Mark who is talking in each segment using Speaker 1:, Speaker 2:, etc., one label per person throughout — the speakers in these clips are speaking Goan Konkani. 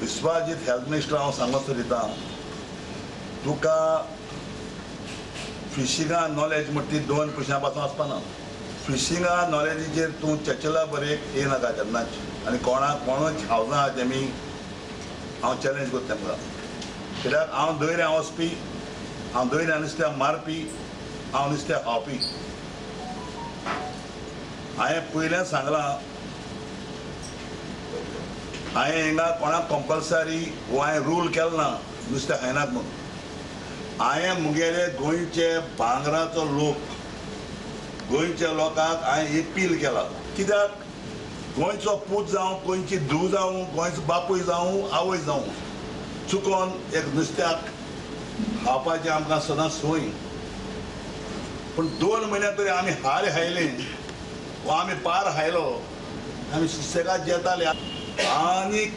Speaker 1: विश्वाजीत हेल्थ मिनिस्टर हांव सांगत सोदिता, तुका फिशिंगा नॉलेज म्हणटा ती 2 पयशां पासून आसपाना. फिशिंगा नॉलेजीचेर तूं चर्चिला बरेक येयनाका केन्नाच. आनी कोणाक कोणूच हावजां आहा तेमी हांव चॅलेंज करता तेमकां, कित्याक हांव दर्या वचपी, हांव दर्या नुस्त्याक मारपी, हांव नुस्त्याक खावपी. हांवें पयलें सांगलां, हांवें हिंगा कोणाक कंपल्सरी वो हांवें रूल केलो ना नुस्तें खायनात म्हणून. हांवें मुगेले गोंयचे भांगराचो लोक, गोंयच्या लोकांक हांवें एपील केला, कित्याक गोंयचो पूत जावं, गोंयची धूव जावं, गोंयचो बापूय जावं, आवय जावं, चुकोन एक नुस्त्याक खावपाचें आमकां सदांच संवय. पूण 2 म्हयन्या तरी आमी हार खायले वा आमी पार खायलो, आमी सुसेगाद जेताले. आनीक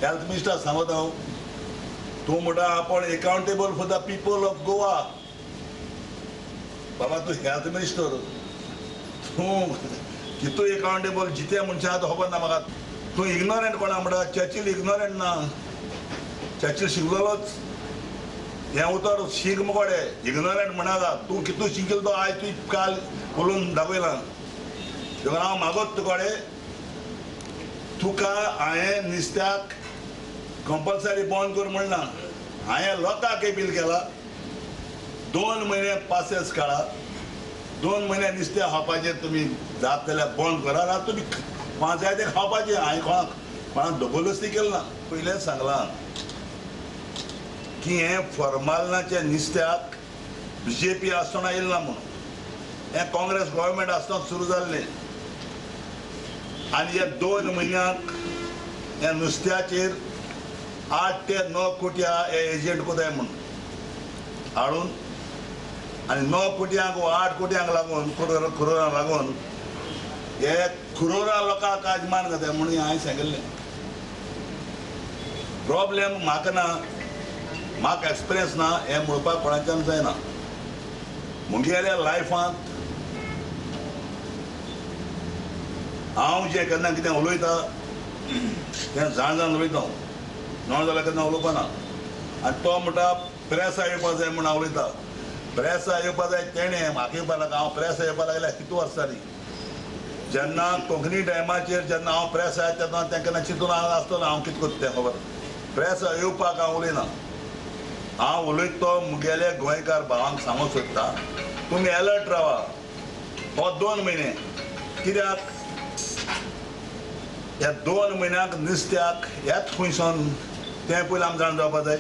Speaker 1: हेल्थ मिनिस्टर सांगत हांव, तूं म्हणटा आपूण accountable for the people of Goa. बाबा तूं हेल्थ मिनिस्टर, तूं कितू एकाउंटेबल जिते मनशां आतां खबर ना म्हाका. तूं इग्नोरंट कोणा म्हणटा? चर्चिल इग्नोरंट ना, चर्चिल शिकलेलोच. हें उतर शीक मुकोडे इग्नोरंट म्हणाका. तूं कितू शिकिल्लो तो आयज तूं काल उलोवन दाखयलां. देखून हांव मागत तुकडे, तुका हांवें नुस्त्याक कंपल्सरी बंद कर म्हणना. हांवें लोकांक एपील केला, 2 म्हयने पासेस काडा, 2 म्हयने नुस्तें खावपाचें तुमी जात जाल्यार बंद करा, ना तुमी कोणा जाय तें खावपाचें. हांवें कोणाक कोणाक जबरदस्ती केली ना. पयलेंच सांगलां की हें फॉर्मालिनाचें नुस्त्याक बी जे पी आसतना येयलें ना म्हणून, हें काँग्रेस गव्हर्मेंट आसतना सुरू जाल्लें. आनी ह्या 2 म्हयन्यांक ह्या नुस्त्याचेर 8 ते 9 कोटी हे एजंट कोताय म्हणून हाडून, आनी 9 कोटयांक वा 8 कोटयांक लागून, करोरांक लागून हे करोरां लोकांक आज मान जाता म्हणून हांवें सांगिल्लें. प्रॉब्लेम म्हाका ना, म्हाका एक्सपिरियन्स ना, हें म्हणपाक कोणाच्यान जायना. मुगेल्या लायफांत हांव जें केन्ना कितें उलयता तें जाण जाण उलयता हांव, ना जाल्यार केन्ना उलोवपाना. आनी तो म्हणटा प्रेसा येवपा जाय म्हूण हांव उलयता. प्रेसा येवपा जाय तेणें, म्हाका येवपा नाका. हांव प्रेसा येवपा लागल्यार कितू वर्सां जालीं. जेन्ना कोंकणी टायमाचेर जेन्ना हांव प्रेस आयलो तेन्ना तेंका चिंतून हांव आसतलो हांव कितें करता तें खबर. प्रेस येवपाक हांव उलयना. हांव उलयता तो मुगेले गोंयकार भावांक सांगूंक सोदता, तुमी एलर्ट रावा हो 2 म्हयने. कित्याक ह्या 2 म्हयन्यांक नुस्त्याक येत खंयसून तें पयलीं आमी जाण जावपा जाय.